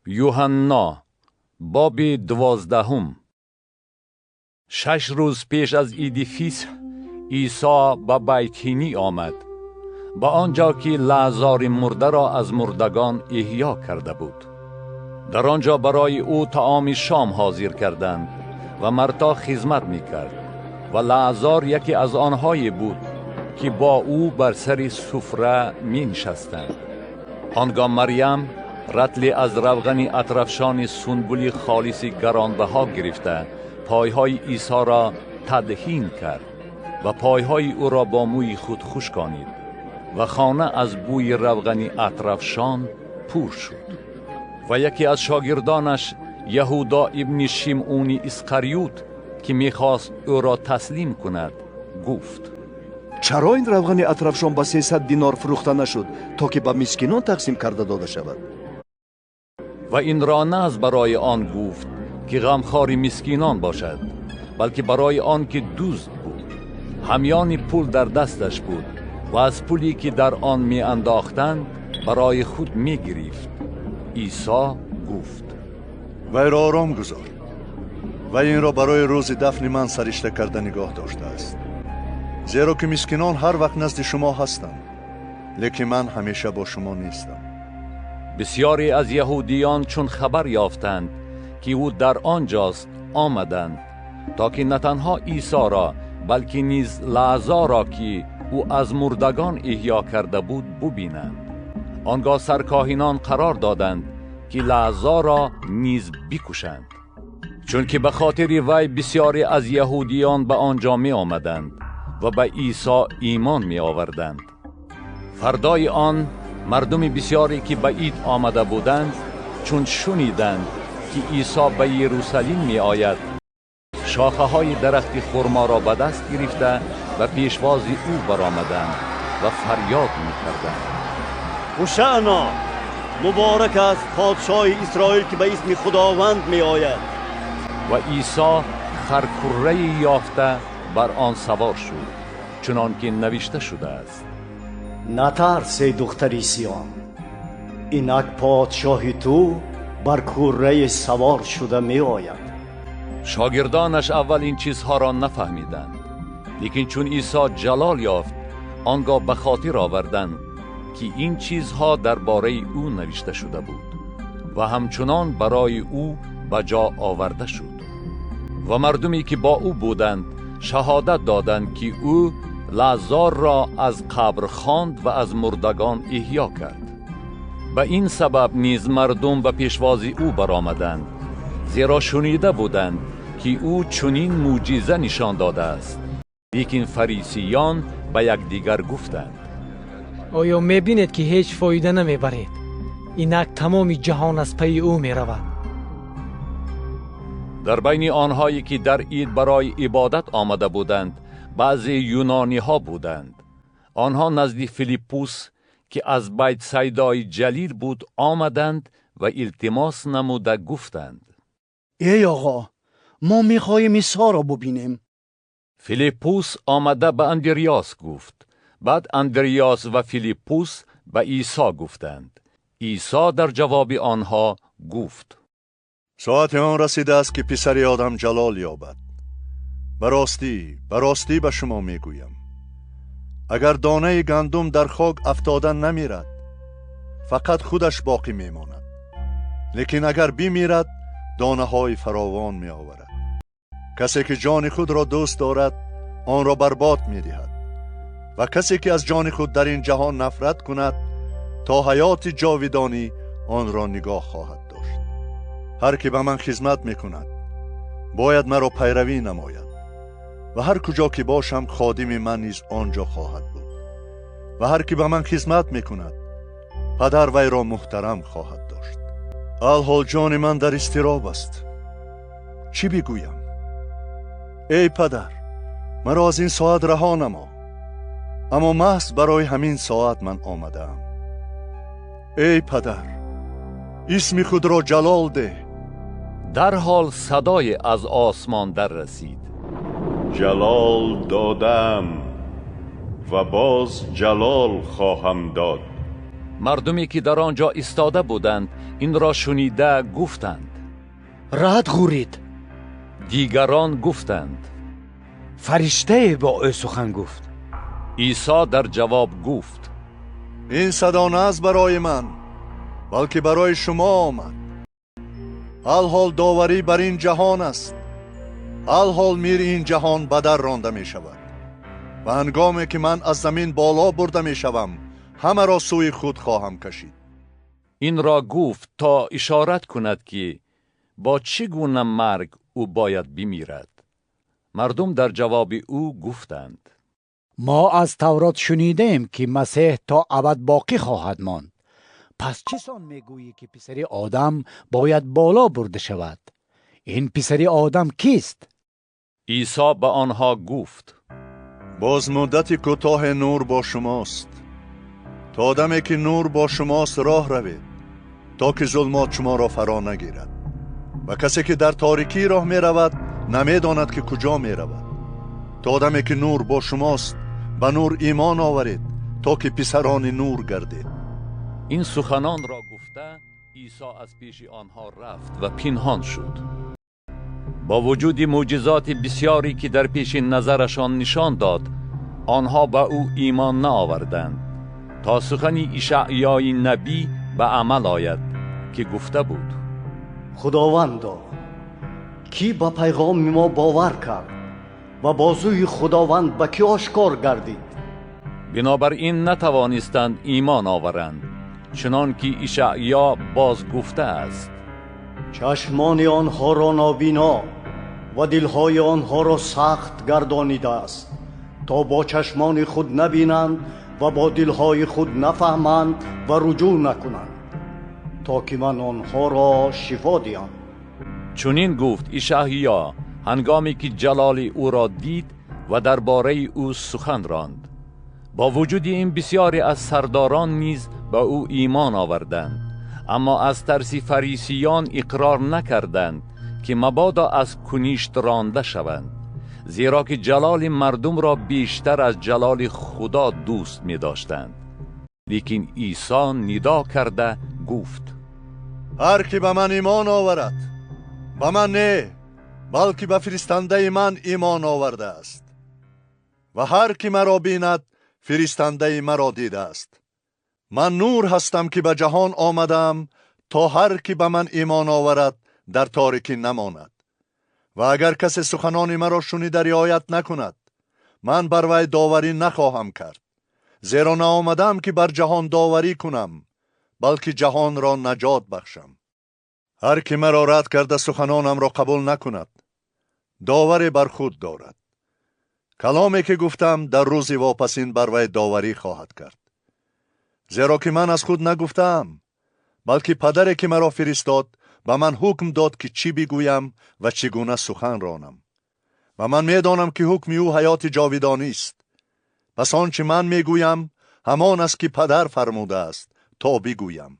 Юҳанно, боби 12. 6 рӯз пеш аз иди Фисҳ Исо ба Байтҳинӣ омад, ба он ҷо ки Лаъзори мурдаро аз мурдагон эҳё карда буд. Дар он ҷо барои ӯ таоми шом ҳозир карданд ва Марто хизмат мекард ва Лаъзор яке аз онҳое буд, ки бо ӯ бар сари суфра менишастанд. Он гоҳ Марьям ратле аз равғани атрафшони сунбули холиси гаронбаҳо гирифта, пойҳои Исоро тадҳин кард ва пойҳои ӯро бо мӯи худ хушконид ва хона аз бӯи равғани атрафшон пур шуд. Ва яке аз шогирдонаш, Яҳудо ибни Шимъуни Исқариют, ки мехост ӯро таслим кунад, гуфт: Чаро ин равғани атрафшон ба 300 динор фурӯхта нашуд, то ки ба мискинон тақсим карда дода шавад? Ва инро на аз барои он гуфт, ки ғамхори мискинон бошад, балки барои он ки дузд буд. Ҳамёни пул дар дасташ буд ва аз пуле ки дар он меандохтанд, барои худ мегирифт. Исо гуфт: Вайро ором гузор. Вай инро барои рӯзи дафни ман саришта карда нигоҳ доштааст, зеро ки мискинон ҳар вақт назди шумо ҳастанд, лекин ман ҳамеша бо шумо нестам. Бисёре аз яҳудиён, чун хабар ёфтанд, ки ӯ дар он ҷост, омаданд, то ки на танҳо Исоро, балки низ Лаъзорро, ки ӯ аз мурдагон эҳё карда буд, бубинанд. Он гоҳ саркоҳинон қарор доданд, ки Лаъзорро низ бикушанд, чунки ба хотири вай бисёре аз яҳудиён ба он ҷо меомаданд ва ба Исо имон меоварданд. Фардои он мардуми бисёре, ки ба ид омада буданд, чун шуниданд, ки Исо ба Иерусалим меояд, шохаҳои дарахти хурморо ба даст гирифта, ба пешвози ӯ баромаданд ва фарёд мекарданд: Ҳушаъно! Муборак аст подшоҳи Исроил, ки ба исми Худованд меояд! Ва Исо харкуррае ёфта, бар он савор шуд, чунон ки навишта шудааст: Натарс, эй духтари Сиён, инак подшоҳи ту бар куррае савор шуда меояд. Шогирдонаш аввал ин чизҳоро нафаҳмиданд, лекин чун Исо ҷалол ёфт, он гоҳ ба хотир оварданд, ки ин чизҳо дар бораи ӯ навишта шуда буд ва ҳамчунон барои ӯ ба ҷо оварда шуд. Ва мардуме, ки бо ӯ буданд, шаҳодат доданд, ки ӯ Лаъзорро аз қабр хонд ва аз мурдагон эҳё кард. Ба ин сабаб низ мардум ба пешвози ӯ баромаданд, зеро шунида буданд, ки ӯ чунин мӯъҷиза нишон додааст. Лекин фарисиён ба якдигар гуфтанд: Оё мебинед, ки ҳеҷ фоида намебаред? Инак тамоми ҷаҳон аз пайи ӯ меравад. Дар байни онҳое, ки дар ид барои ибодат омада буданд, баъзе юнониҳо буданд. Онҳо назди Филиппус, ки аз Байтсайдои Ҷалил буд, омаданд ва илтимос намуда гуфтанд: Эй оғо, мо мехоҳем Исоро бубинем. Филиппус омада ба Андриёс гуфт. Баъд Андриёс ва Филиппус ба Исо гуфтанд. Исо дар ҷавоби онҳо гуфт: Соати он расидааст, ки Писари Одам ҷалол ёбад. Ба ростӣ, ба ростӣ ба шумо мегӯям: агар донаи гандум дар хок афтода намирад, фақат худаш боқӣ мемонад, лекин агар бимирад, донаҳои фаровон меоварад. Касе ки ҷони худро дӯст дорад, онро барбод медиҳад ва касе ки аз ҷони худ дар ин ҷаҳон нафрат кунад, то ҳаёти ҷовидонӣ онро нигоҳ хоҳад дошт. Ҳар ки ба ман хизмат мекунад, бояд маро пайравӣ намояд ва ҳар куҷо ки бошам, ходими ман низ он ҷо хоҳад буд ва ҳар ки ба ман хизмат мекунад, Падар вайро муҳтарам хоҳад дошт. Алҳол ҷони ман дар изтироб аст. Чӣ бигӯям? Эй Падар, маро аз ин соат раҳо намо. Аммо маҳз барои ҳамин соат ман омадаам. Эй Падар, исми худро ҷалол деҳ. Дарҳол садое аз осмон дар расид: Ҷалол додаам ва боз ҷалол хоҳам дод. Мардуме, ки дар он ҷо истода буданд, ин ро шунида гуфтанд: Рад ғӯрид. Дигарон гуфтанд: Фариштае бо ӯ сухан гуфт. Исо дар ҷавоб гуфт: Ин садо на аз барои ман, балки барои шумо омад. Алҳол доварӣ бар ин ҷаҳон аст. Алҳол мири ин ҷаҳон ба дар ронда мешавад ва ҳангоме ки ман аз замин боло бурда мешавам, ҳамаро сӯи худ хоҳам кашид. Ин ро гуфт то ишорат кунад, ки бо чӣ гуна марг ӯ бояд бимирад. Мардум дар ҷавоби ӯ гуфтанд: Мо аз Таврот шунидаем, ки Масеҳ то абад боқӣ хоҳад монд. Пас чӣ сон мегӯӣ, ки Писари Одам бояд боло бурда шавад? Ин Писари Одам кист? Исо ба онҳо гуфт: Боз муддати кӯтоҳе нур бо шумост. То даме ки нур бо шумост, роҳ равед, то ки зулмот шуморо фаро нагирад. Ва касе ки дар торикӣ роҳ меравад, намедонад ки куҷо меравад. То даме ки нур бо шумост, ба нур имон оваред, то ки писарони нур гардед. Ин суханонро гуфта, Исо аз пеши онҳо рафт ва пинҳон шуд. Бо вуҷуди мӯъҷизоти бисёре ки дар пеши назарашон нишон дод, онҳо ба ӯ имон наоварданд, то сухани Ишаъёи набӣ ба амал ояд, ки гуфта буд: Худовандо, кӣ ба пайғоми мо бовар кард ва бозуи Худованд ба кӣ ошкор гардид? Бинобар ин натавонистанд имон оваранд, чунон ки Ишаъё боз гуфтааст: Чашмони онҳоро нобино ва дилҳои онҳоро сахт гардонидааст, то бо чашмони худ набинанд ва бо дилҳои худ нафаҳманд ва руҷӯъ накунанд, то ки ман онҳоро шифо диҳам. Чунин гуфт Ишаъё ҳангоме ки ҷалоли ӯро дид ва дар бораи ӯ сухан ронд. Бо вуҷуди ин, бисёре аз сардорон низ ба ӯ имон оварданд, аммо аз тарси фарисиён иқрор накарданд, ки мабодо аз куништ ронда шаванд, зеро ки ҷалоли мардумро бештар аз ҷалоли Худо дӯст медоштанд. Лекин Исо нидо карда гуфт: Ҳар ки ба ман имон оварад, ба ман не, балки ба фиристандаи ман имон овардааст. Ва ҳар ки маро бинад, фиристандаи маро дидааст. Ман нур ҳастам, ки ба ҷаҳон омадаам, то ҳар ки ба ман имон оварад, дар торикӣ намонад. Ва агар касе суханони маро шунида риоят накунад, ман бар вай доварӣ нахоҳам кард, зеро наомадаам, ки бар ҷаҳон доварӣ кунам, балки ҷаҳонро наҷот бахшам. Ҳар ки маро рад карда, суханонамро қабул накунад, доваре бар худ дорад. Каломе ки гуфтам, дар рӯзи вопасин бар вай доварӣ хоҳад кард, зеро ки ман аз худ нагуфтаам, балки падаре ки маро фиристод, ба ман ҳукм дод, ки чӣ бигӯям ва чӣ гуна сухан ронам. Ва ман медонам, ки ҳукми ӯ ҳаёти ҷовидонист. Пас он чӣ ман мегӯям, ҳамон аст, ки падар фармудааст то бигӯям.